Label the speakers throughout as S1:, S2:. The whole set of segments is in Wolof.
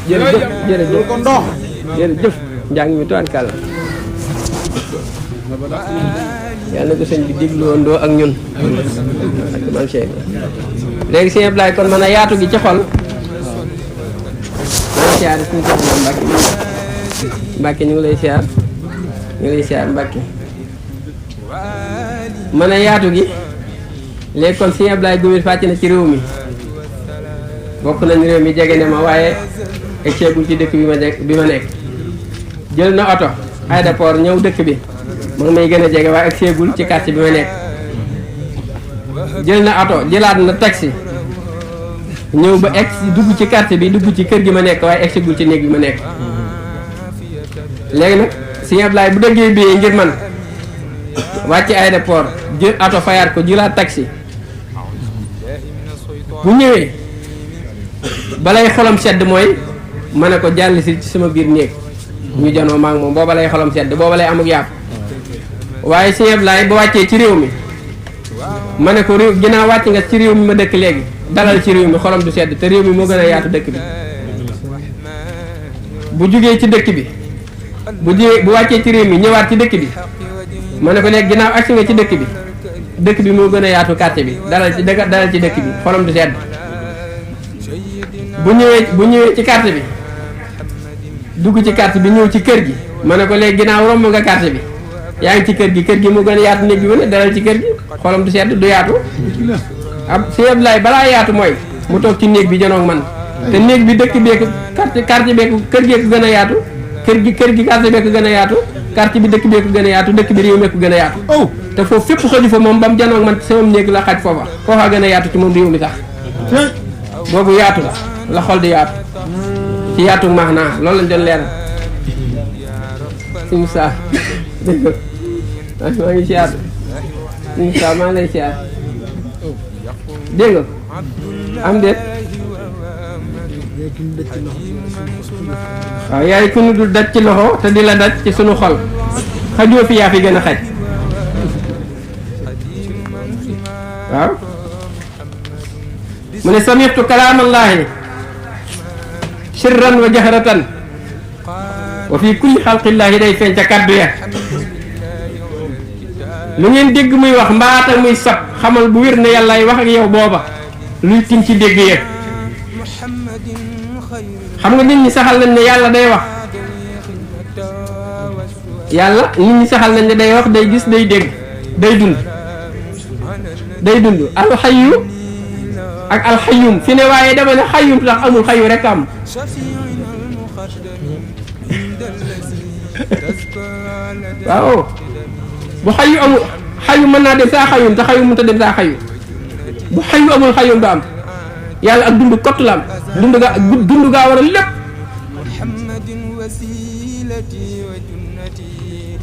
S1: jërëjëf jërëjëf njàng mi tuwaat yàlla na ko sëñ bi digluwandoo ak ñun ak maam Cheikh léegi sëñ Ablaye kon man a yaatu gi ci xol maa ngi siyaar suñu soxna Mbacke ñu ngi lay siyaar Mbacke man a yaatu gi léegi kon sëñ Ablaye Gumil fàcc na ci réew mi bokk nañ réew mi jege ne ma waaye egseegul ci dëkk bi ma nekk jël na oto aéroport ñëw dëkk bi ma ngi may gën a jege waaye egseegul ci quartier bi ma nekk jël na oto jëlaat na taxi ñëw ba egg dugg ci quartier bi dugg ci kër gi ma nekk waaye egseegul ci néeg bi ma nekk léegi nag sëñ Ablaye bu dëggee bii ngir man wàcc aéroport jël oto fayaat ko jëlaat taxi bu ñëwee balay xolam sedd mooy ma ne ko jàll si ci sama biir néeg ñu janoo maa ngi moom booba lay xolam sedd booba lay amuk yàpp waaye sëñ Ablaye ba wàccee ci réew mi ma ne ko réew ginnaaw wàcc nga ci réew mi ma dëkk léegi dalal ci réew mi xolam du sedd te réew mi moo gën a yaatu dëkk bi bu jugee ci dëkk bi bu wàccee ci réew mi ñëwaat ci dëkk bi ma ne ko léegi ginnaaw agsi nga ci dëkk bi moo gën a yaatu quartier bi dalal ci dëkk bi xolam du sedd bu ñëwee ci quartier bi dugg ci quartier bi ñëw ci kër gi ma ne ko léegi ginnaaw romb nga quartier bi yaa ngi ci kër gi moo gën a yaatu néeg bi ba ne dalal ci kër gi xolam du sedd du yaatu ab sëñ Ablaye balaa yaatu mooy mu toog ci néeg bi janoog man te néeg bi dëkk beeku quartier beeku kër geeku gën a yaatu kër gi quartier beeku gën a yaatu quartier bi dëkk beeku gën a yaatu dëkk bi réew meeku gën a yaatu te foofu fépp xëju fa moom ba mu janoog man sama néeg la xaj foofa gën a yaatu ci moom réew mi sax boobu yaatu la xol di yaatu ci yaatu maax naa loolu lañ doon leeral suñu saa dégg nga maa ngi siyaar suñu saa maa ngi lay siyaar dégg nga am déet waaw yaay ku nu dul daj ci loxo te di la daj ci sunu xol xajoo fi yaa fi gën a xaj waaw mu ne samixtu kalaamallaahi sirran wa jahratan wa fi kulli xalqillaahi day feeñ ca kàddu ya lu ngeen dégg muy wax mbaata muy sab xamal bu wér ne yàllaay wax ak yow booba luy tin ci dégg ya xam nga nit ñi saxal nañ ne yàlla day wax nit ñi saxal nañ ne day wax day gis day dégg day dund alxayu ak alxayum fi ne waaye dama ne xayum sax amul xayu rek am waaw bu xayu amul xayu mën naa dem saa xayum te xayu mënut a dem saa xayu bu xayu amul xayum du am yàlla ak dund kott la am dund gaa war a lépp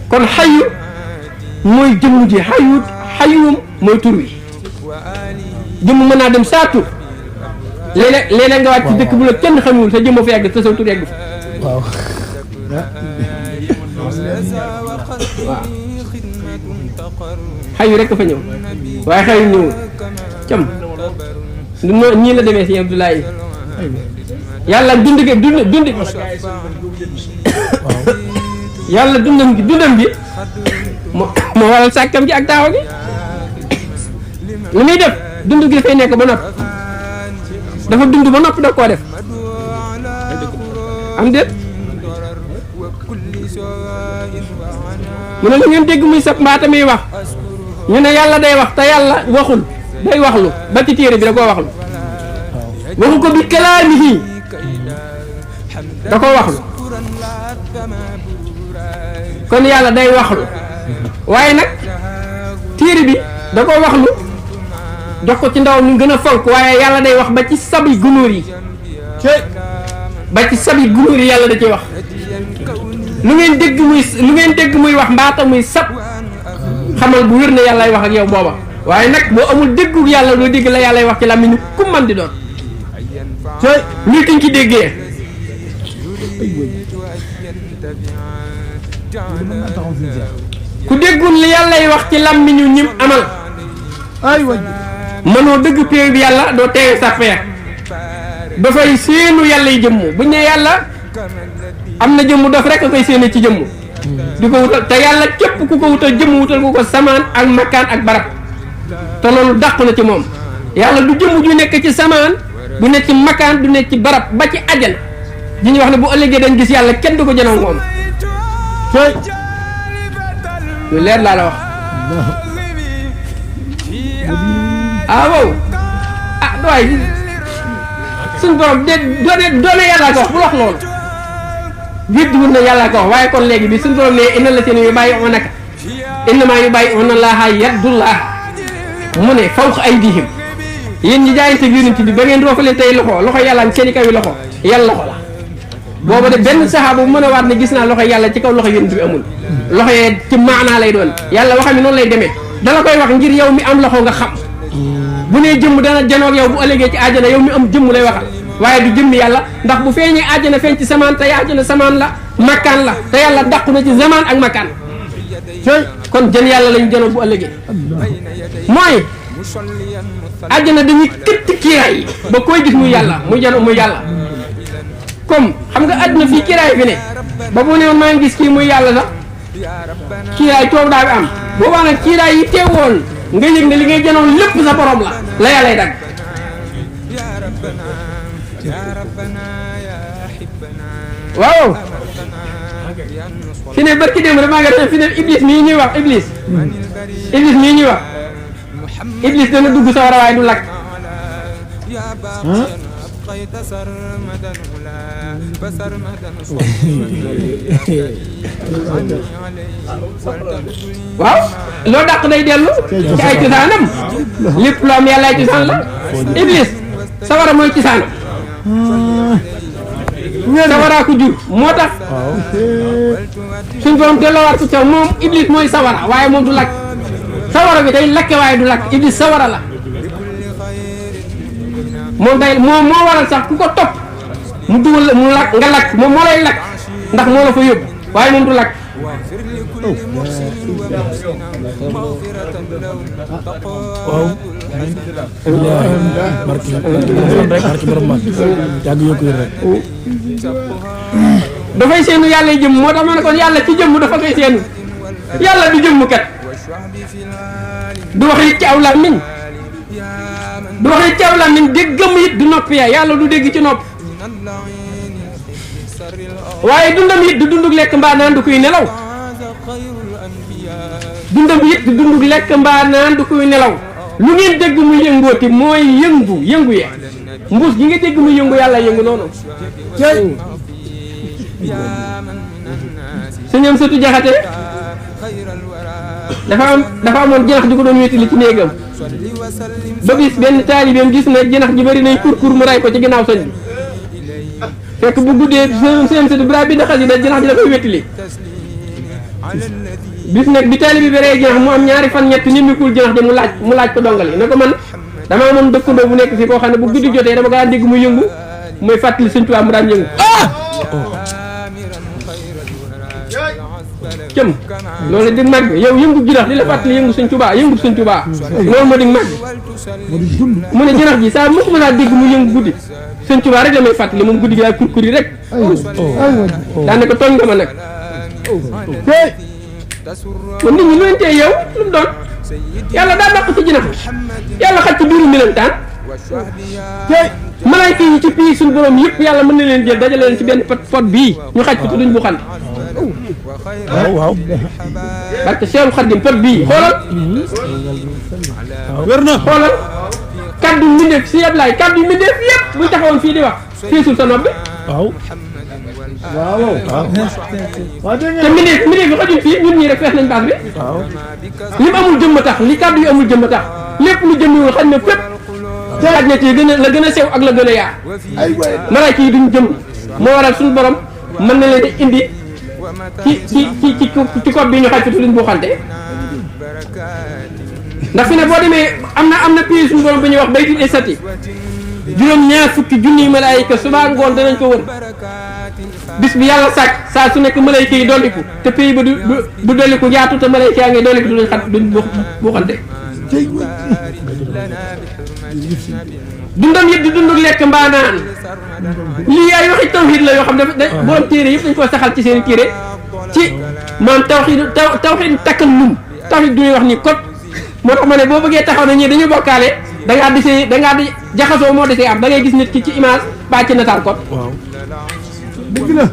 S1: kon xayu mooy jëmm ji xayum mooy tur wi jëmm mën naa dem saa tur léeg-léeg nga wàcc ci dëkk bu la kenn xamul sa jëmm fa yegg te sa tur yegg fa waaw xayu rek fa ñëw waaye xayu ñëwul cam ñii la demee si Abdoulaye yàlla dund yàlla dundam gi moo waral sàkkam gi ak taawa gi li muy def dund gi dafay nekk ba noppi dafa dund ba noppi da koo def am déet mu ne la ngeen dégg muy sab mbaata muy wax ñu ne yàlla day wax te yàlla waxul day waxlu ba ci téere bi da koo waxlu waxu ko bi kalaamihi da koo waxlu kon yàlla day waxlu waaye nag téere bi da koo waxlu jox ko ci ndaw mu gën a fonk waaye yàlla day wax ba ci sabi gunóor yi yàlla da ciy wax lu ngeen dégg muy wax mbaata muy sab xamal bu wér ne yàllaay wax ak yow booba waaye nag boo amul déggu yàlla doo dégg la yàllay wax ci làmmiñu ku man di doon lii kiñ ci déggee ku déggul li yàllay wax ci làmmiñu ñim amal mënoo dëgg péew bi yàlla doo teewe sa peer dafay séenu yàlla yi jëmm buñ ne yàlla am na jëmm dof rek a koy séene ci jëmm di ko wutal te yàlla képp ku ko wutal jëmm wutal ku ko samaan ak makkaan ak barab te loolu dàqu na ci moom yàlla du jëmm ju nekk ci samaan du nekk ci makkaan du nekk ci barab ba ci àjjana di ñu wax ne bu ëllëgee dañ gis yàlla kenn du ko jënoon moom lu leer laa la wax waaw doy suñ borom de doone yàllaa ko wax bu wax loolu biir dugub na yàllaa ko wax waaye kon léegi bi suñ borom ne inna la seen yu bàyyi on naka innamaa yu bàyyi on laaha yadullah mu ne fawqa aydihim yéen ñi jaayante yonent bi ba ngeen roofalee tey loxo yàlla am seeni kaw yi loxo yàlla loxo la booba de benn saxaaba bu mën a waat ne gis naa loxo yàlla ci kaw loxo yonent bi amul loxo yee ci maanaa lay doon yàlla waxam ne noonu lay demee dala koy wax ngir yow mi am loxo nga xam bu nee jëmm dana janoog yow bu ëllëgee ci àjjana yow mi am jëmm lay waxal waaye du jëmmi yàlla ndax bu feeñee àjjana feeñ ci samaan te àjjana samaan la makkaan la te yàlla dàqu na ci zamaan ak makkaan kon jën yàlla lañu janoog bu ëllëgee mooy àjjana dañuy këtt kiiraay yi ba koy gis muy yàlla muy janoog muy yàlla comme xam nga àdduna fii kiiraay fi ne ba bu ne woon maa ngi gis kii muy yàlla sax kiiraay coow daa bi am boobaa nag kiiraay yi teewoon nga yëg ne li ngay janoon lépp sa borom la yàllay dagg waaw fi ne barki démb rek maa nga def fi ne iblis mii ñuy wax iblis mii ñuy wax iblis dana dugg sawara waaye du lakk waaw loo dàq day dellu ci ay cosaanam lépp lu am yàlla ay cosaan la iblis sawara mooy cosaanam sawaraa ko jur moo tax suñ borom delloowaat ko ca moom iblis mooy sawara waaye moom du lakk sawara bi day lakke waaye du lakk iblis sawara la moom day moo waral sax ku ko topp mu dugal mu lakk nga lakk moom moo lay lakk ndax moo la fa yóbbu waaye moom du lakk dafay seenu yàlla jëmm moo tax ma ne kon yàlla ci jëmm dafa koy seenu yàlla du jëmm kat du wax it ci aw làmmiñ du wax it ci aw làmmiñ déggam it du nopp ya yàlla du dégg ci nopp waaye dundam it du dundug lekk mbaa naan du kuy nelaw dundam it du dundug lekk mbaa naan du kuy nelaw lu ngeen dégg mu yëngooti mooy yëngu ye mbuus gi nga dégg mu yëngu yàlla yëngu noonu su ñoom sëtu jaxate dafa amoon jinax di ko doon wéetali ci néegam ba bis benn taalibeem gis ne jinax ji bari nay kur mu ray ko ci ginnaaw sëñ bi fekk bu guddee seen sëtu bra bi na xasida jinax ji da koy wéetali bis nag bi taalibe bi rey jinax mu am ñaari fan ñett nit mi kul jinax ji mu laaj ko dongali ne ko man dama amoon dëkkandoo bu nekk fii koo xam ne bu guddi jotee dama daan dégg muy yëngu muy fàttali Sëñ Tuubaa mu daan yëngu cëm loolu dig màgg yow yëngu jinax li la fàttali yëngu Sëñ Tuubaa yëngu Sëñ Tuubaa loolu moo dig màgg mu ne jinax ji saa mu ko mën a dégg mu yëngu guddi Sëñ Tuubaa rek la may fàttali moom guddi gi daal kurkur yi rek daan ne ko tooñ nga ma nag kon nit ñi lu leen tee yow lu mu doon yàlla daa dàq ci jinax yàlla xaj ci biiru melentaan malaayka yi ci pii suñu borom yëpp yàlla mën na leen jël dajale leen ci benn pot bii ñu xaj ko te duñ bu xan waaw parce que Seexul Xadiim pot bii xoolal wér na xoolal kaddu mbindeef si yëpp laay kaddu mbindeef yëpp buñ taxawoon fii di wax feesul sa nopp bi waaw te mbindeef yi xajul fii ñun ñii rek fees nañ baas bi li mu amul jëmm tax li kaddu yi amul jëmm tax lépp lu jëmmiwul xaj na fépp xaj na ci la gën a sew ak la gën a yaa malaayka yi duñ jëm moo waral suñu borom mën na leen indi ci kob bi ñu xaj fi duñ bu xante ndax fi ne boo demee am na pays suñu borom bu ñuy wax baytul isati juróom-ñaar fukki junniy malaayka suba ngoon danañ ko wër bis bi yàlla sàkk saa su nekk malayka yi dolliku te pays ba du dolliku yaatu te malayka yaa ngi dolliku duñ buuxante dundam yëpp di dund lekk mbaa naan lii ay waxi tawhid la yoo xam ne borom téere yëpp dañ koo saxal ci seen téere ci maam tawhid takallum tawhid du ñuy wax ni kot moo tax ma ne boo bëggee taxaw na ñii dañuy bokkaale da ngaa di jaxasoo moo desee am da ngay gis nit ki ci image ba ci nataal kot
S2: dëgg la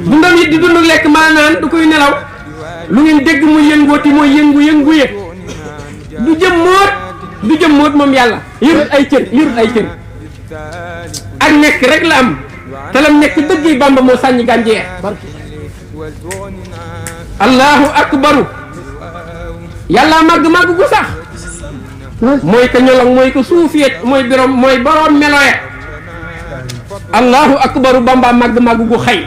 S1: dundam it di dund lekk maa naan du koy nelaw lu ngeen dégg muy yëngooti mooy yëngu yëg du jëm móot moom yàlla yërut ay cër ak nekk rek la am te lam nekk dëgg yi Bamba moo sàññi gànjeex allahu akbaru yàlla màgg gu sax mooy ko ñolong mooy ko suufiyet mooy borom meloye allahu akbaru Bamba màgg gu xay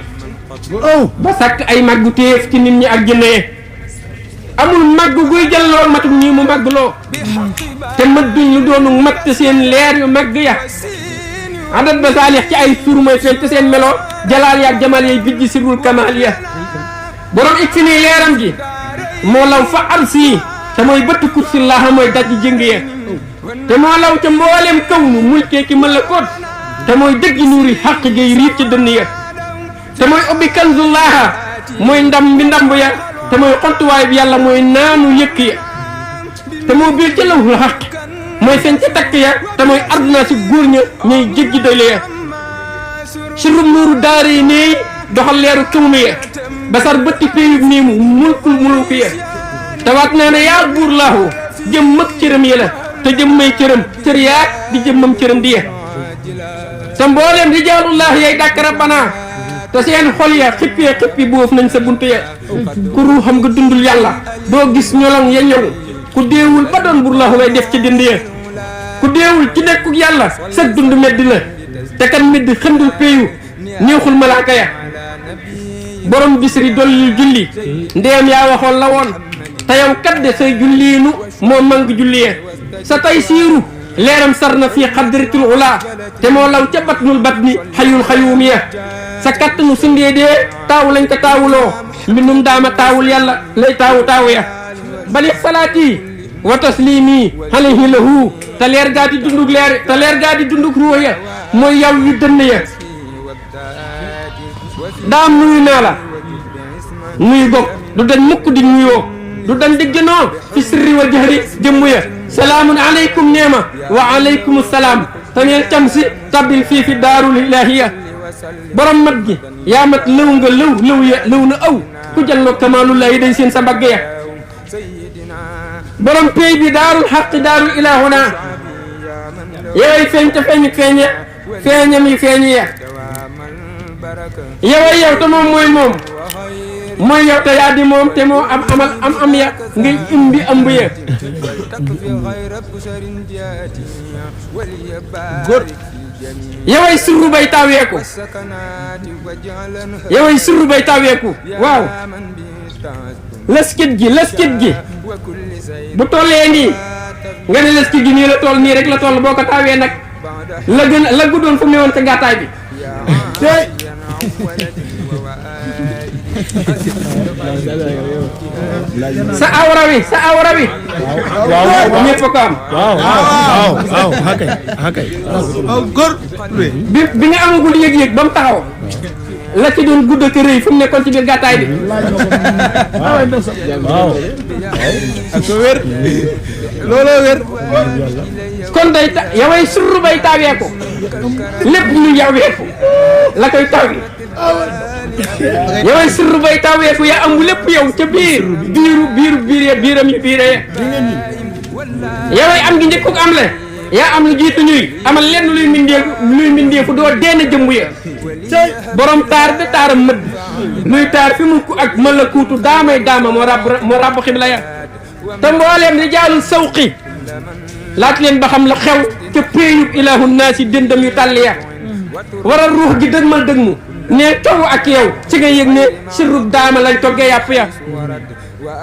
S1: ba sàkk ay màggu téef ci nit ñi ak jinne amul màgg guy jëlloo matum ñii mu màgg loo te mat duñ lu doonu mat te seen leer yu màgg ya adat ba saalix ci ay tur mooy feeñ te seen melo jalaal ya ak jamal yay bijji sirul kamal ya borom ik fi nii leeram gi moo law fa arsi te mooy bëtt kursi laaxa mooy daj jëng ya te moo law ca mboolem kawnu mulkee ki malakoot te mooy dëggi nuuri xaq gay riit ci dënn ya te mooy ubbi kanzullaaha mooy ndam bi ndamb ya te mooy xontuwaay bi yàlla mooy naanu yëkk ya te moo biir ca lawhul xaq mooy feeñ ca takk ya te mooy arduna si góor ña ñuy jéggi doyle ya sirum nuuru daara yi nii doxal leeru kawnu ya basar bëtti péyub nii mu mulkul muluk ya te waat naa ne yaa buur laahu jëm mag cëram ya la te jëm may cëram cër yaak di jëmmam cëram di ya te mbooleem rijaalullah yay dàkk rabbana te seen xol ya xippi boof nañ sa bunt ya ku ruuxam nga dundul yàlla doo gis ñolong ya ñëw ku deewul ba doon bur la lay def ci dënd ya ku deewul ci nekkuk yàlla sa dund medd la te kan medd xëndul péyu neexul malaaka ya borom bisri dolli julli ndeem yaa waxoon la woon te yow kat de say julliinu moo mang julli ya sa tay siiru leeram sar na fii xadratul ula te moo law ca batnul batni xayul xayuum ya sa kattanu sindee dee taawu lañ ko taawuloo mbindum daama taawul yàlla lay taawu ya bali salaati wa taslimi alayhi lahu te leer gaa di dunduk ruux ya mooy yaw yu dënn ya daam nuyu naa la nuyu gog du dañ mukk di nuyoo du dañ digganoo fi sirri wa jahri jëmm ya salaamun aleykum neema wa aleykum salaam te neel cam si tabbil fii fi daarul ilahiya borom mat gi yaa mat lëw nga lëw na aw ku jalloo kamaalullahi day seen sa mbagg ya borom pey bi daarul xaqi daarul ilahuna yoway feeñ te feeñam yi feeñ ya yoway yow te moom mooy yow te yaa di moom te moo am ya ngay imbi ëmb ya góor yoway surru bay taaweeku waaw leskit gi bu tollee nii nga ne leskit gi nii la toll nii rek la toll boo ko taawee nag la guddoon fu mu ne woon ca gàttaay bi sa awra wi ñëpp ko am
S2: waaw hakay góor
S1: bi nga amagul yëg-yëg ba mu taxaw la ci doon gudd ak rëy fu mu nekkoon ci biir gàttaay bi
S2: waaw ak wér looloo wér
S1: kon day yaway surru bay taaweeku lépp ñu yaweeku la koy taw bi yaway surru bay taaweeku yaa am lépp yow ca biiram yi biire yaway am gi njëkkuk am le yaa am lu jiitu ñuy amal lenn luy mindeefu doo deen jëmb ya borom taar de taaram mëdd luy taar fi mu ak malakuutu daamay daama moo ràbb xibla ya te mbooleem di jaalul sawqi laat leen ba xam la xew ca péeyub ilahu naasi dëndam yu tàll ya waral ruux gi dëgmal dëg mu ne taw ak yow ci nga yëg ne sirrub daama lañ toggee yàpp ya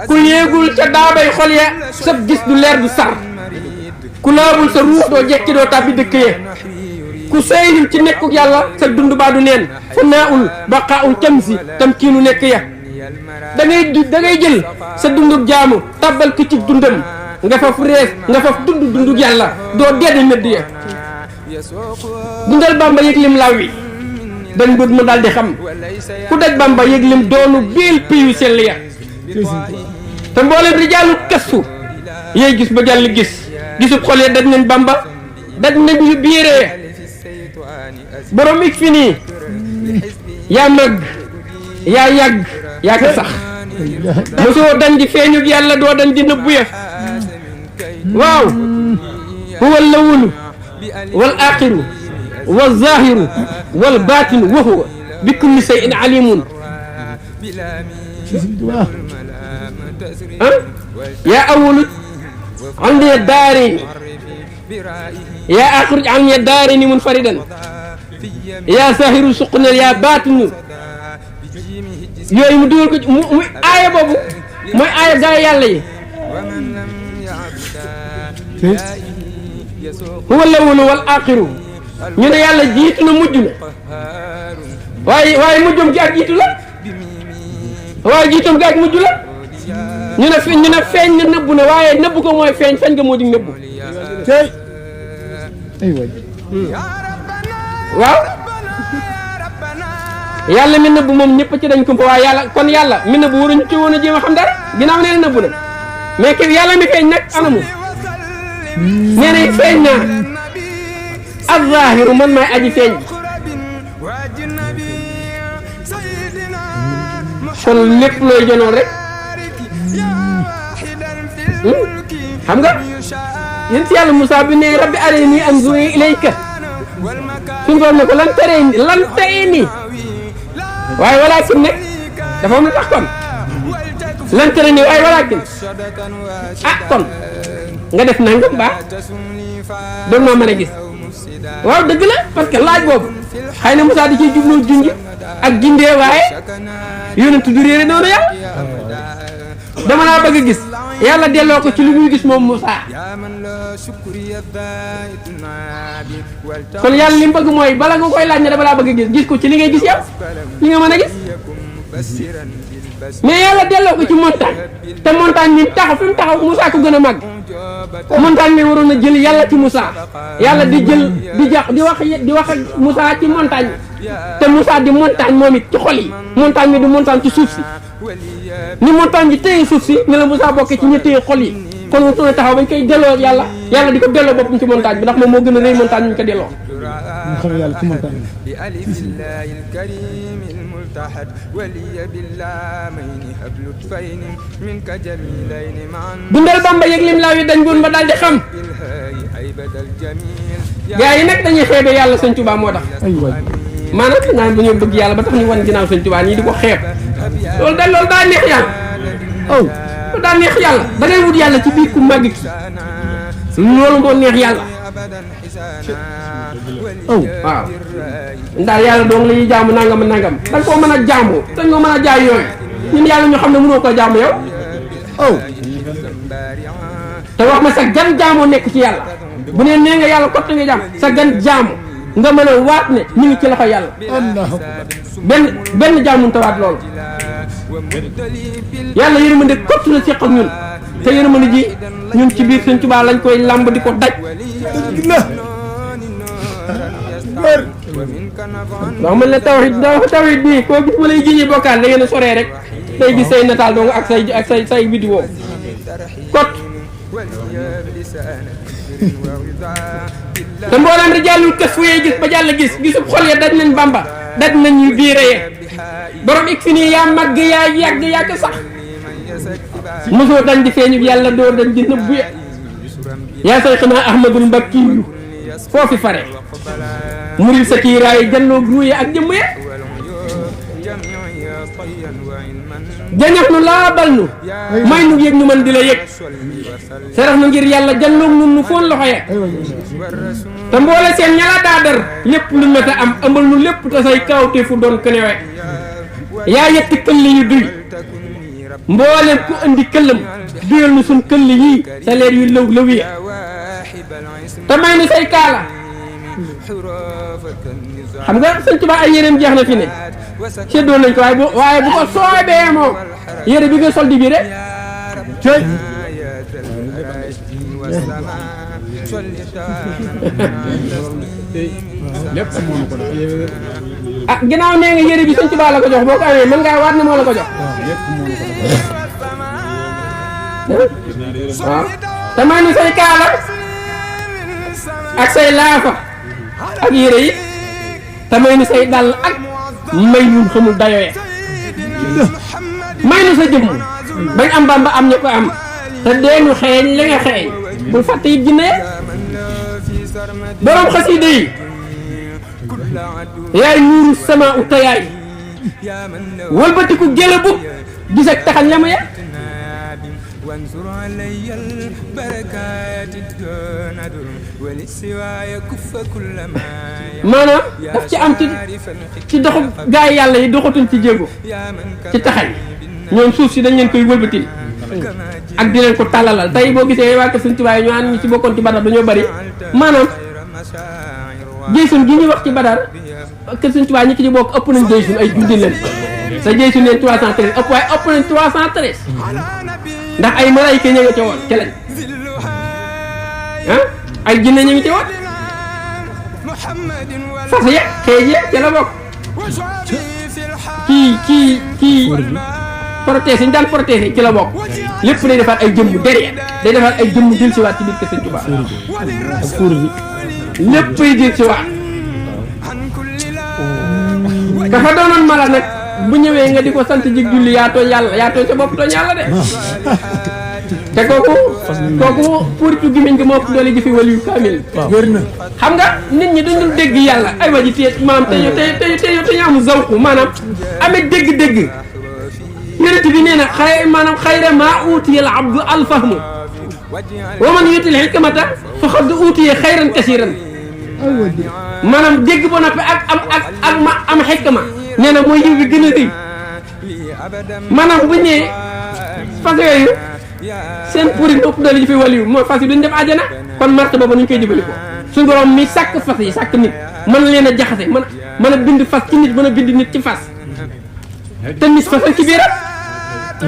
S1: ku yéegul ca daabay xol ya sab gis du leer du sar ku laabul sa ruux doo jekki doo tàbbi dëkk ya ku seyhim ci nekkuk yàlla sa dund baa du neen fa naa ul baqaa ul camsi tam kiinu nekk ya da ngay jël sa dunduk jaamu tàbbal ko ci dundam nga faf rees nga faf dund yàlla doo dee mëdd ya dundal Bamba yëg lim law wi dañ bëgg mu daal di xam ku daj Bamba yëg lim doonu biil piyu sell ya te mboolem rijaalu kastu yéey gis ba jàll gis gisub xol ya daj nañ Bamba daj nañ yu biiree borom ik fi nii yaa màgg yaa yàgg yaa ko sax mosoo dañ di feeñu yàlla doo dañ di nëbbu ya waaw huwa al-awwalu wal aaxiru wal zaahiru wal baatinu wa huwa bi kulli shay'in alimun yaa awwalu an ya daarayni yaa aaxiru an ya daarayni munfaridan yaa zaahiru suqnal yaa baatinu yooyu mu dugal ko muy aaya boobu mooy aaya gaa yàlla yi huwa al-awwalu wal aaxiru ñu ne yàlla jiitu na mujj na waaye mujjum gi ak jiitu la waaye jiitum gi ak mujj la ñu ne feeñ na nëbbu na waaye nëbbu ko mooy feeñ nga moo di nëbbu waaw yàlla mi nëbbu moom ñëpp ci dañ ko waaye yàlla kon yàlla mi nëbbu waruñu ci woon a jéem a xam dara ginnaaw nee na nëbbu na mais que yàlla mi feeñ nag anamu nee na feeñ naa az-zaahiru man maay aji feeñ kon lépp looy jonoon rek xam nga yéen si yàlla Moussa bi ne rabbi arini anzur ilayka suñu ko ne ko lan teree nii waaye walaakin nag dafa am lu tax kon lan tere nii waaye walaakin kon nga def nangam baax doon naa mën a gis waaw dëgg la parce que laaj boobu xëy na Moussa di ciy jubloo junj ak gindee waaye yonent du réere noonu yàlla dama laa bëgg a gis yàlla delloo ko ci lu muy gis moom Moussa kon yàlla li mu bëgg mooy bala nga koy laaj ne dama laa bëgg a gis ko ci li ngay gis yow li nga mën a gis mais yàlla delloo ko ci montagne te montagne bi taxaw fi mu taxaw Moussa ko gën a màgg montagne bi waroon a jël yàlla ci Moussa yàlla di jël di wax ak Moussa ci montagne te Moussa di montagne moom it ci xol yi montagne bi di montagne ci suuf si ni montagne bi téye suuf si ni la Moussa bokkee ci ñi téye xol yi kon mu tourné taxaw bañ koy delloo yàlla di ko delloo boppam ci montagne bi ndax moom moo gën a rëy montagne bi ñu ko delloo.
S2: mu xam yàlla ci montagne bi.
S1: dundal Bamba yëg lim laaw yi dañ buun ba daal di xam gaa yi nag dañuy xeebe yàlla Sëñ Tuubaa moo tax maanaam naan bu ñu bëgg yàlla ba tax ñu wan ginnaaw Sëñ Tuubaa ñii di ko xeeb loolu daa neex yàlla loolu daa neex yàlla da ngay wut yàlla ci biir ku màgg ki loolu moo neex yàlla waaw ndax yàlla doom la ñuy jaamu nangam dañ koo mën a jaamu dañ koo mën a jaay yooyu ñun yàlla ñu xam ne mënoo ko jaamu yow te wax ma sa gan jaamoo nekk ci yàlla bu nee nga yàlla kott nga jaam sa gan jaamu nga mën a waat ne ñu ngi ci loxo yàlla benn jaamu te waat loolu yàlla yërmande kott la seq ak ñun te yërmande ji ñun ci biir Sëñ Tuubaa lañ koy lamb di ko daj ndax man la tawhid bii koo gis ma lay jiñi bokkaal da ngeen a soree rek tey gis say nataal dong ak say vidéo kot te mboolem di jàllul kës fu yee gis ba jàll gisub xol ya daj nañ Bamba daj nañ yu biire ye borom ik fi nii yaa màgg yaa yàgg yaa ko sax mosoo dañ di feeñu yàlla doo dañ di nëbbu ya yaa say xanaa Ahmadul Mbakki yu foofi fare muril sa kiiraay jannoo ruuye ak jëmm ya jañax nu laabal nu may nu yëg ñu mën di la yëg sarax nu ngir yàlla jannoog nun nu foon loxo ya te mboole seen ñala daadar lépp lu meta am ëmbal nu lépp te say kawte fu doon kënewe yaa yetti këll yu duy mboolem ku andi këllam duyal nu suñ këll yii sa leer yu lëw lëw ya te may nu say kaala xam nga Sëñ Tuubaa ay yéreem jeex na fi ne seddoon nañ ko waaye bu ko soobee moom yére bi nga sol di bi rek lépp moo ko def ah ginnaaw nee nga yére bi Sëñ Tuubaa la ko jox boo ko amee mën ngaa waat ne moo la ko jox waaw te may nu say kaala ak say laafa ak yére yi te may nu say dàll ak may ñun xamul dayoye may nu sa jëmm bañ am Bamba am ñu ko am te deenu xeeñ li nga xeeñ bul fàtte it jinne borom xasida yi yaay nuuru sama utayaay wëlbatiku gëla bug gis ak taxañ la ma ya
S3: وانصر علي البركات دون دون ولسواي كف كل ما
S1: maanaam daf ci am ci doxu gaa yi yàlla yi doxatuñ ci jéego ci taxañ ñoom suuf si dañ leen koy wëlbatil ak di leen ko tàllalal tey boo gisee waa kër Sëñ Tuubaa ñu ñi ci bokkoon ci Badar dañoo bari maanaam jeysun gi ñuy wax ci Badar kër Sëñ Tuubaa ñi ki ci bokk ëpp nañ jeysun ay junni leen sa jeysun leen 313 ëpp waaye ëpp nañ 313 ndax ay malaayika ña nga ca woon ca lañ ah ay jinne ñu ngi ci woon fas ya xeej ya ca la bokk kii protège yi ñu daan protège ci la bokk lépp day defaat ay jëmm derrière day defaat ay jëmm jël si waat ci biir kër Sëñ Tuubaa ak kuur bi lépp ay jël si waat dafa doonoon mala nag bu ñëwee nga di ko sant jig julli yaa tooñ yàlla yaa tooñ sa bopp tooñ yàlla de te kooku puritu gimiñ gi moo ko doole jëfi waliyu kaamil wér na xam nga nit ñi dañ dul dégg yàlla ay waji téye maanaam te ñu am zawku maanaam amee dégg-dégg yonent bi nee na maanaam xayra maa uutiya al abdu alfahmu wa man yuutil hikmata faqad uutiya xayran kasiran maanaam dégg ba noppi ak am xikma nee na mooy yiw bi gën a rëy maanaam bu ñëwee fas yooyu seen purit ëpp doole ji fi waliyu mooy fas yi duñ def àjjana kon marché boobu nuñ koy jëfandikoo suñu borom mi sàkk fas yi sàkk nit mën leen a jaxase mën a bind fas ci nit mën a bind nit ci fas te nit fas ci biiram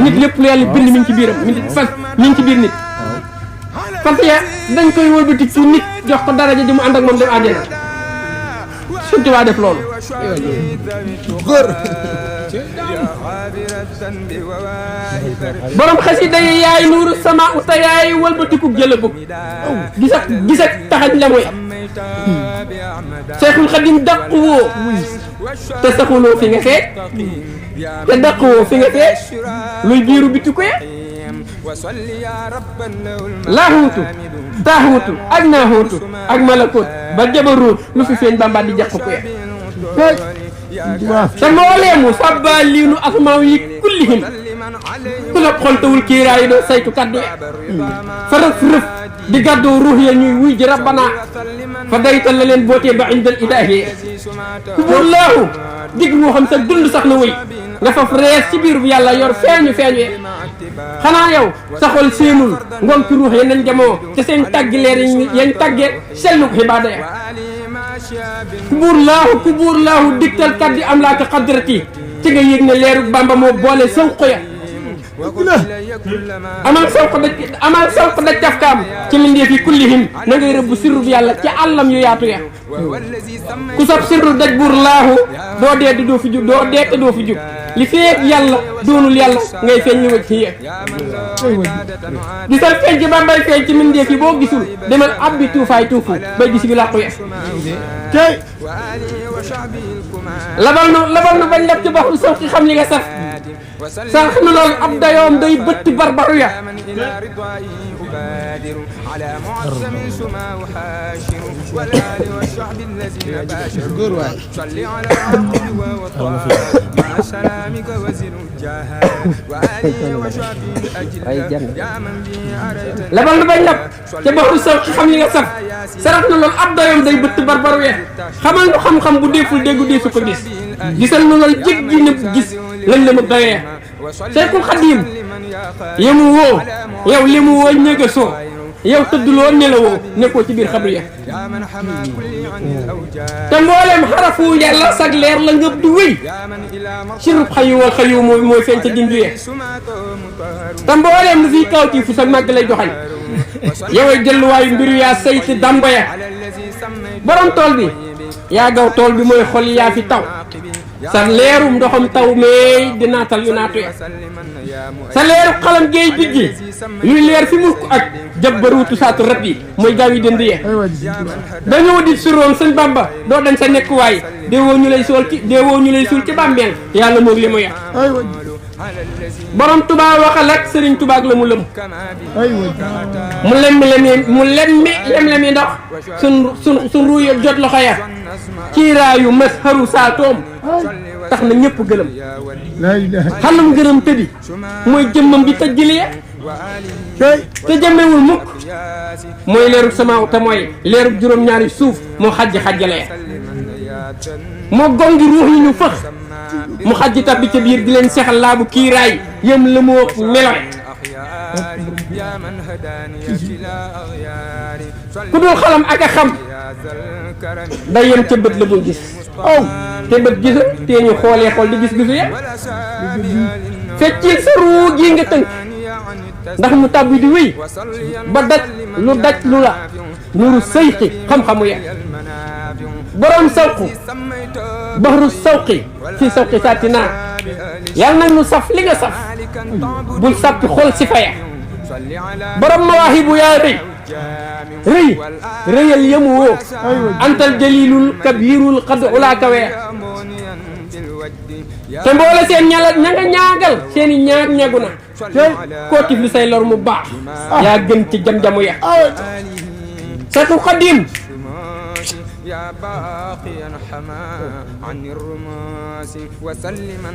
S1: nit lépp lu yàlla bind mi ngi ci biiram fas mi ngi ci biir nit fas ya dañ koy wëlbati ci nit jox ko daraja ji mu ànd ak moom dem àjjana Sëñ Tuubaa def loolu góor borom xasida yi yaay nuuru sama uta yaay wëlbatiku jëla bug gis ak taxañ la mooy Seexul Xadim daq woo te saxuloo fi nga fee te daq woo fi nga fee luy biiru bitti ko ya laahuutu taahuutu ak naahuutu ak malakoot ba jabaruut lu fi feeñ Bamba di jàpp ko ya te mbooleemu sabbaaliinu asmaaw yi kullihim ku la xol tawul kiiraayi doo saytu kaddu ya fa rëf rëf di gàddoo ruux ya ñuy wuy ji rabbana fa daytal la leen bootee ba indal ilaahi ku bur laahu dig moo xam sa dund sax na wëy nga faf rees ci biir bu yàlla yor feeñu ya xanaa yow sa xol seenul ngoon ci ruux ya nañ jamoo te seen tàggi leer yañ tàggee sellu ko xibaada ya ku buur laahu digtal kaddi am laa ko xadrati ci nga yëg ne leeru Bamba moo boole sënq ya amal sawq daj cafkaam ci mbindeef yi kullihim na ngay rëbb sirru bi yàlla ci àllam yu yaatu ya ku sab sirru daj buur laahu doo dee te doo fi jug li feeg yàlla doonul yàlla ngay feeñ li wëj ci yee gisal feeñ ci Bambay feeñ ci mbindeef yi boo gisul demal abbi tuufaay tuufu bay gis bi làqu ye tey labal nu bañ leb ci baxru saw ki xam li nga saf sax nu loolu ab dayoom day bëtt barbaru ya labal nu bañ leb ci baxru saw ki xam li nga saf sarax nu loolu ab dayoom day bëtt barbaru ya xamal nu xam-xam bu deeful déggu deesu ko gis gisal nu loolu jéggi na gis lañ la mu doyee Seexul Xadiim yemu woo yow li mu woo ñëga soo yow tëdduloo nelawoo nekkoo ci biir xabru ya te mboolem xarafu yàlla sag leer la ngëb du wéy sirub xayu wal xayu mooy feeñ ca dindu ya te mboolem lu fiy kawti fu sa màgg lay joxañ yoway delluwaayu mbiru yaa sayt damba ya borom tool bi yaa gaw tool bi mooy xol yaa fi taw sa leerum ndoxam taw meey di naatal yu naatu ya sa leeru xalam géey bijji luy leer fi mulk ak jabbaruutu saatu rab yi mooy gaaw yi dënd ya dañoo di suroon sëñ Bamba doo dañ sa nekkuwaay déewoo ñu lay suul ci bàmmeel yàlla moog li mu yàq borom Tuubaa waxal ak sëriñ Tuubaa ak la mu lëm mu lemmi ndox sun ruuy jot loxo ya kiiraayu mas xaru saatoom tax na ñëpp gëlëm xanam gërëm tëddi mooy jëmmam bi tëjjilee te jëmmewul mukk mooy leerub samaaw te mooy leerub juróom-ñaari suuf moo xajjale ya moo gongi ruux yi ñu fëx mu xajji tabbi ca biir di leen sexal laabu kiiraay yëm la moo melowe ku dul xalam ak a xam day yem ca bët la muy gis te bët gisa te ñu xoolee xool di gis-gisu ya feccil sa ruu gi nga tënk ndax mu tàbbi di wéy ba daj lu la nuru sayxi xam-xamu ya borom sawqu baxru sawqi fii sawqi saatina yàlla nag nu saf li nga saf bul sàppi xool si faya borom mawaahibu yaa rëyal yëmu woo antal jalilul kabirul xad ulaaka wee te mboole seen ña nga ñaagal seen i ñagu na koo tifli say lor mu baax yaa gën ci jam-jamu ya Seexul Xadiim يا باقيا حما عن الرماس وسلما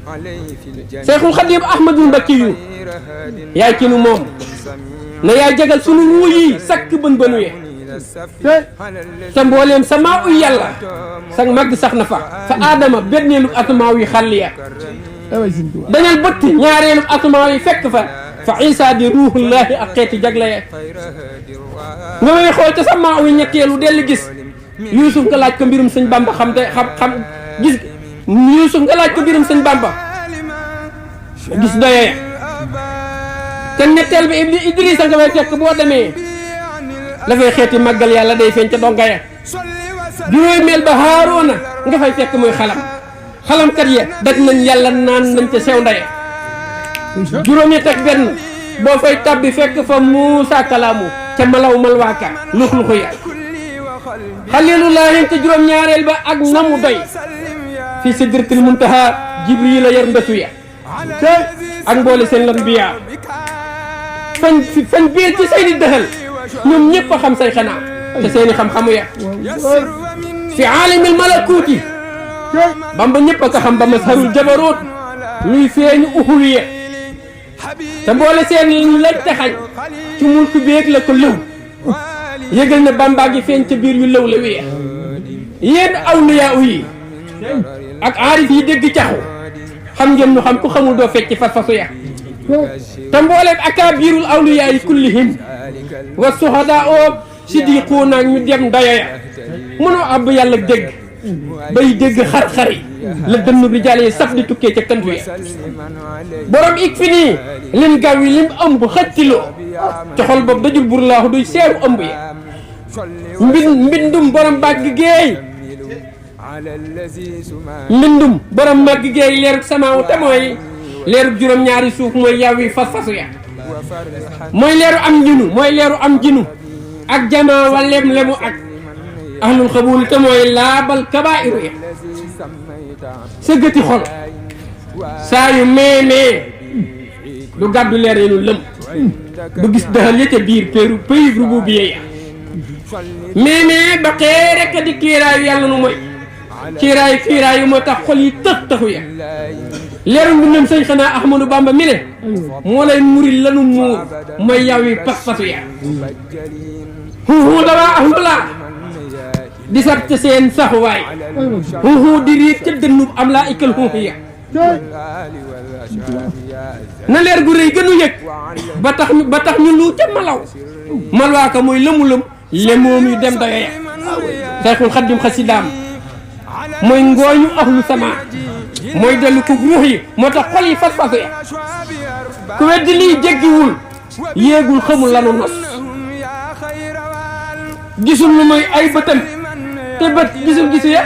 S1: عليه في الجنة شيخ الخديم أحمد البكي يا كينو موم na yaa jagal sunu ruu yi sakk bën bënu ye sa mbooleem sa maa uy yàlla sa mag sax na fa aadama benneelu asamaaw yi xàll ya dañal bëtt ñaareelu asamaaw yi fekk fa isa di ruuhullaahi ak xeeti jagle ya nga may xool ca sa maa uy ñetteelu dellu gis Yuusuf nga laaj ko mbirum sëñ Bamba xam gis Yuusuf nga laaj ko mbirum sëñ Bamba gis doye te ñetteel bi Idrissa nga fay fekk boo demee dafay xeeti màggal yàlla day feeñ ca donga ya juróomeel ba Haaroona nga fay fekk muy xalamkat ya daj nañ yàlla naan nañ ca sew ndaye juróom-ñett ak benn boo fay tabbi fekk fa Muusaa kalaamu ca malaw malwaaka lux-luxu ya xalilullaahi ca juróom-ñaareel ba ak namu doy fii sidratil muntaha Jibriil la yor mbesu ya ak mboole seen lanbiya fañ biir ci seeni dëxal ñoom ñëpp a xam say xanaa te seeni xam-xamu ya fi aalimil malakuuti Bamba ñëpp a ko xam ba masharul jabaroot luy feeñu uxuwiya te mboole seen lañ taxañ ci mulku beeg la ko lëw yëgal ne Bamba gi feeñ ca biir yu lëw la wiya yéen awliyaa yi ak aarif yi dégg caxu xam ngeen nu xam ku xamul doo fecc fas-fasu ya te mbooleem akaabirul awliyaa yi kullihim wa suhadaa oo siddiquuna ñu dem dayo ya mënoo ab yàlla dégg bay dégg xar-xari la dënnu rijaal yi saf di tukkee ca kantu ya borom ik fi nii lim gaw yi lim ëmb xëcciloo ci xol boobu dajul burlaahu duy seeru ëmb ya mbindum borom bàgg géey mbindum borom màgg géey leerug samaaw te mooy leerug juróom-ñaari suuf mooy yaw yi fas-fasu ya mooy leeru am jinu ak jamaa wa lem-lemu ak ahlul xabul te mooy laabal kabaa'iru ya sëggati xol saa yu meemee du gàddu leer yi nu lëm du gis daxal ya ca biir pays rububiyya ya meemee ba xee rekk di kiiraayu yàlla nu mooy kiiraayu moo tax xol yi taxu ya leeru mbindam sëñ xanaa Ahmadou Bamba mi ne moo lay muri lanu muur mooy yaw yi pas-pasu ya huuhu dawaa ahlulaa di sat ca seen saxuwaay huuhu di riit ca dënnub am laa ikal huuhu ya na leer gu rëy gënu yëg ba tax ñu lu ca malaw malwaaka mooy lëmu-lëm lemoom yu dem doyo ya Seexul Xaddim xasidaam mooy ngooñu ahlu sama mooy dellu ko ruux yi moo tax xol yi fas-fasu ya ku weddi lii jéggiwul yéegul xamul lanu nos gisul lu mooy ay bëtam te bët gisul gisu ya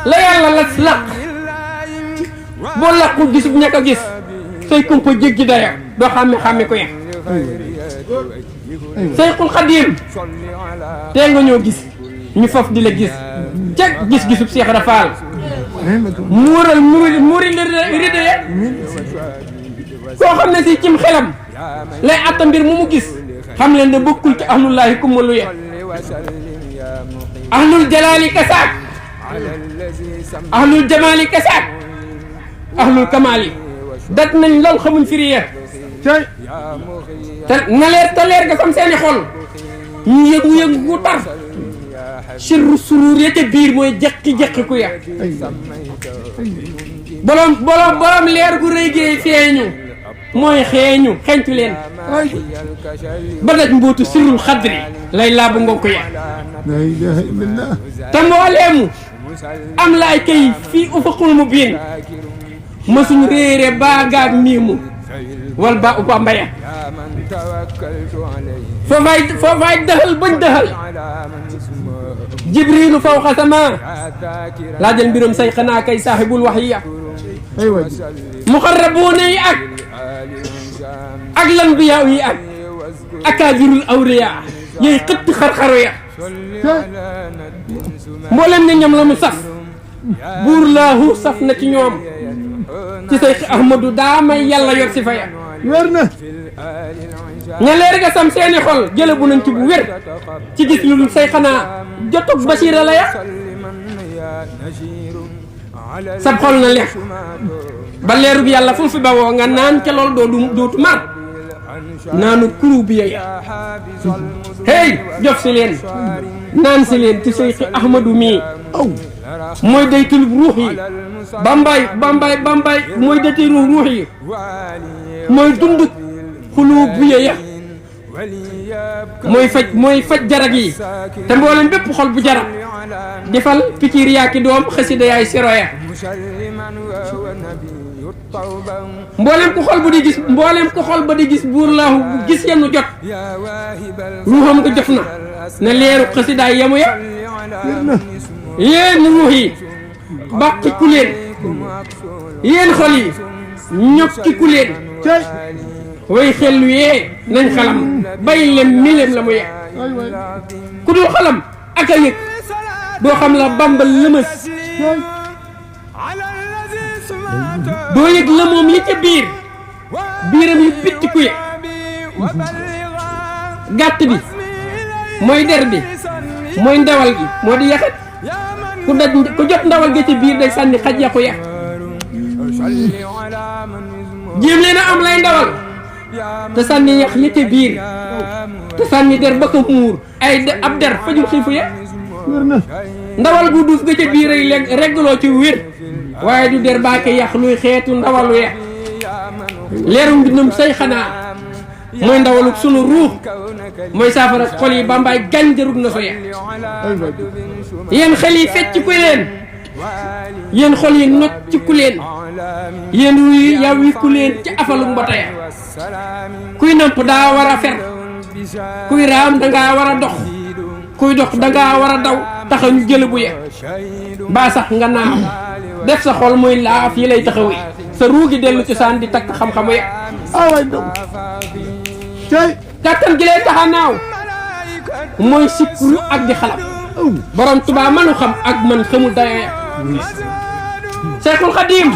S1: la yàlla la laq boo laqul gisub ñàkk a gis say kumpa jéggi daya doo xàmme ko ya Seexul Xadiim tee nga ñoo gis ñu faf di la gis ca gis-gisub Seex Rafaal muural muri ride ya koo xam ne si cim xelam lay atta mbir mu gis xam leen ne bokkul ci ahlullaahi kummalu ya ahlul jalaali kasaak ahlul jamaali kasaak ahlul kamaali dat nañ lool xamuñ firi ya te na leer te leer ga sam seeni xol ñu yëngu gu tar sirru suruur ya ca biir mooy jeqi ku ya borom leer gu rëy gee feeñu mooy xeeñtu leen ba daj mbootu sirrul xadri lay laabu ngonk ya
S2: la ilaha illallah
S1: te mbooleemu am laay kay fii ufaqul mubiin mësuñ réere baagaag miimu wal ba u bamba ya foofaay dëxal bañ dëxal jibrilu fawqa sama laajal mbiram say xanaa kay saaxibul wax yi
S2: aywa
S1: muqarrabuuna yi ak lanbiyaa yi ak akaabirul awliyaa yooyu xëtt xar-xaru ya mboolem ne ñam la mu saf buur laahu saf na ci ñoom ci say ahmadu daa may yàlla yor si fa ya
S2: wér na
S1: ña leer ga sam seeni xol jële bu nañ ci bu wér ci gis lu dul say xanaa jotug basiira la ya sab xol na leer ba leerug yàlla fu mu fi bawoo nga naan ca lool dootu mar naanu kuru bi ya hey jof si leen naan si leen ci say ahmadu mii mooy day tulub ruux yi bambay mooy day tulub ruux yi mooy dund xuluub bu ya mooy faj jarag yi te mboolem bépp xol bu jarag defal pikiir yaa ki doom xasida yaay siroya mboolem ku xol ba di gis buur laahu bu gis yenn jot ruuxam nga jof na leeru xasidaay yamu ya yéen ruux yi bàqi ku leen yéen xol yi ñokki ku leen way xel yee nañ xalam bay lem mileem la mu ye ku dul xalam ak a yëg doo xam la bamba lëmës doo yëg la moom yi ca biiram yu pitti ku ye gàtt bi mooy der bi mooy ndawal gi moo di yaxet ku jot ndawal gi ci biir day sànni xaj yàqu ya jéem leen a am lay ndawal te sànni yax yi ca biir te sànni der ba ko muur ab der fajul xiifu ya ndawal gu duuf ga ca biir ay reggloo ci wér waaye du der baake yax luy xeetu ndawalu ya leeru mbindum say xanaa mooy ndawaluk sunu ruux mooy saafara xol yi bambaay gànjarug na so ya yéen xel yi fecc ku leen yéen xol yi nocc ku leen yéen ruy yaw yi ku leen ci afaluk mbota ya kuy namp daa war a fer kuy raam dangaa war a dox kuy dox dangaa war a daw taxaw ñu jële bu ye baa sax nga naaw def sa xol muy laaf yi lay taxawe sa ruugi dellu ci saan di takk xam-xamu ye
S2: awaay dom tey
S1: kàttan gi lay taxa naaw mooy sikru ak di xalam borom Tuubaa manu xam ak man xamul dayo ya Seexul Xadiim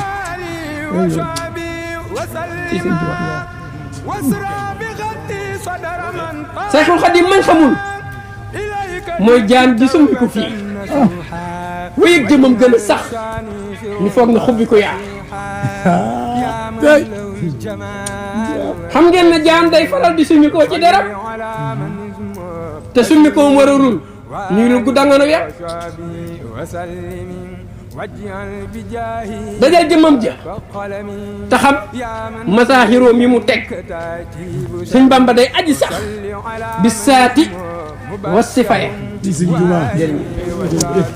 S1: Seexul Xadiim man xamul mooy jaan ji sumbi ko fii wéyëg jëmam gën a sax ñu foog na xubbi ko yaa
S2: tey
S1: xam ngeen ne jaan day faral di summi koo ci deram te summi koo wararul ñuy lugg dangano ya dajal jëmmam ja te xam masaaxiroom yi mu teg sëñ Bamba day aji sax bi saati wa sifaya
S2: ci sëñ Tuubaa
S1: jërëjëf